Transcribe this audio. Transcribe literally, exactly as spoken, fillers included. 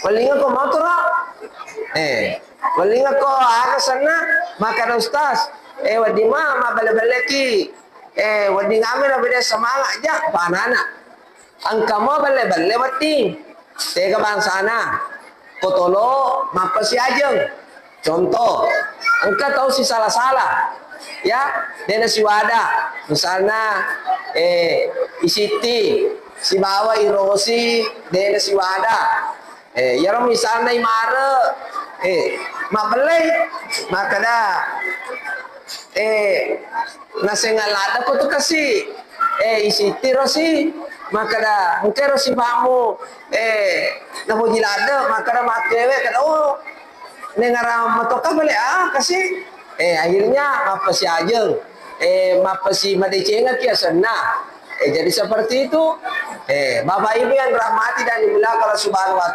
Wellinga ko motoro? Eh, wellinga ko aga senna? Makkeda Ustaz, eh, wedding ma, mabbelle-belleki. Eh, wedding ame na bede semangat ja, panana. Engka mo belle-belle wedding. Tega bangsana. Ko tolo mappasiajeng. Contoh, engka tau sisala-sala, ya, dena siwada. Misalna, eh, isitti sibawa irosi dena siwada. Eh, iyaro misalna imare, eh, mabbellei, makkeda, eh, naseng ladde ko tu kasi, eh, isitti rosi, makkeda, engke rosi pamu, eh, napoji ladde, makkeda makkewe, kada, oh, nengara matoka bale, ah, kasi, eh, akhirnya mappasiajeng, eh, mappasi madecengaki asenna. Eh, jadi seperti itu, eh, Bapak Ibu yang dirahmati dan dimuliakan Allah Subhanahu wa